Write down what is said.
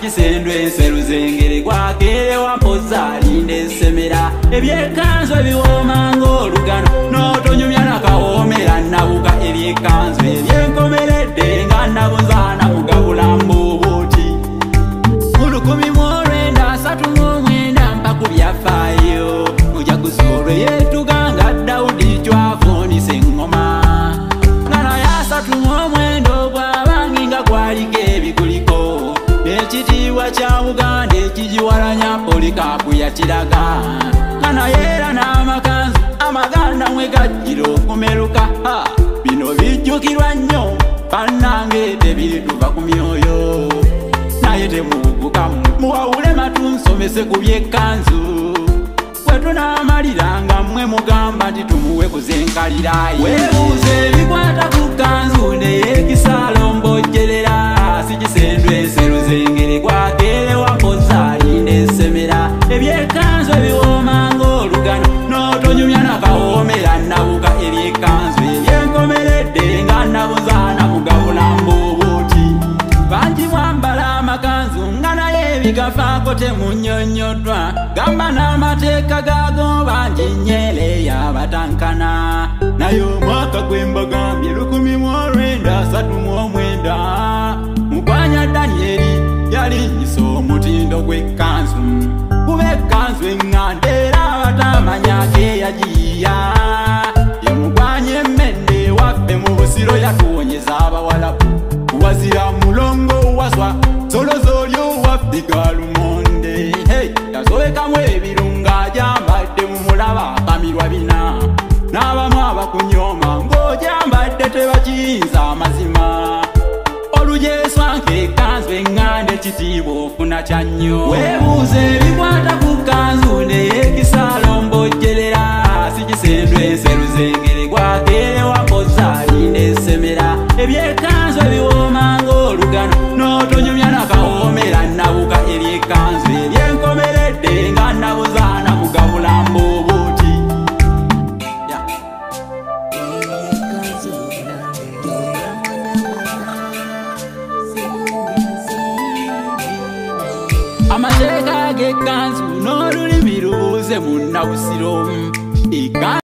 Sikisendwe enseruzengere gwakeerewa mpoza alinda ensemera. Ebyekanzu ebiwooma ng'olugano n'otonyumya nakawoomera nabuka. Ebyekanzu ebyenkomeredde nga nabunzaana mugabula mbubuuti. Mu 1939 mpa ku byafaayo mujaguzo olwe yeetuga nga Dawudi gwavuunisa eŋŋoma. Nga naye 39 ogw'abangi nga gwaliko ebiguliko. Ekitiibwa kya Buganda ekigiwalanya Polikapu yakiraga. Nga naye era n'amakanzu amaganda mwe gajjira okumeruka. Bino bijjukirwa nnyo bannange tebirituva ku myoyo. Naye temubugukamu muwawule matu nsomese ku by'ekkanzu. Bwe tunaamaliranga mmwe mugamba nti tumuwe kuzenkalira. Weebuuze ebikwata ku kkanzu neyeekisaalo mbojjerera. Sikisendwe enseruzengere gwakeerewa mpoza alinda ensemera. Ebyekanzu ebiwooma ng'olugano n'otonyumya nakawoomera nabuka. Ebyekanzu ebyenkomeredde nga nabunzaana mugabula mbubuuti. Bangi mwambala amakanzu nga naye ebigafaako temunnyonnyoddwa. Gamba n'amateeka gaago bangi nnyere yabatankana. Naye omwaka gwe mbagambye 1939 Mugwanya Danieli yalinnyisa omutindo gw'ekkanzu. Kuba ekkanzu eŋŋanda era abatamanya keyagiyiya. Ye mugwanya emmende ewaffe mu Busiro yatuwonyeza Abawalabu. Wazira mulongo waswa solozo owaffe Galumonde. Hey, yasobekamu ebirungo agyambadde mumulaba akamirwa bina. N'abamu abakunyooma ng'ogyambadde tebakiyinza amazima. Olugyeswanka ekkanzu eŋŋanda ekitiibwa ofuna kya nnyo. Weebuuze ebikwata ku kkanzu neyeekisaalo mbojjerera. Sikisendwe enseru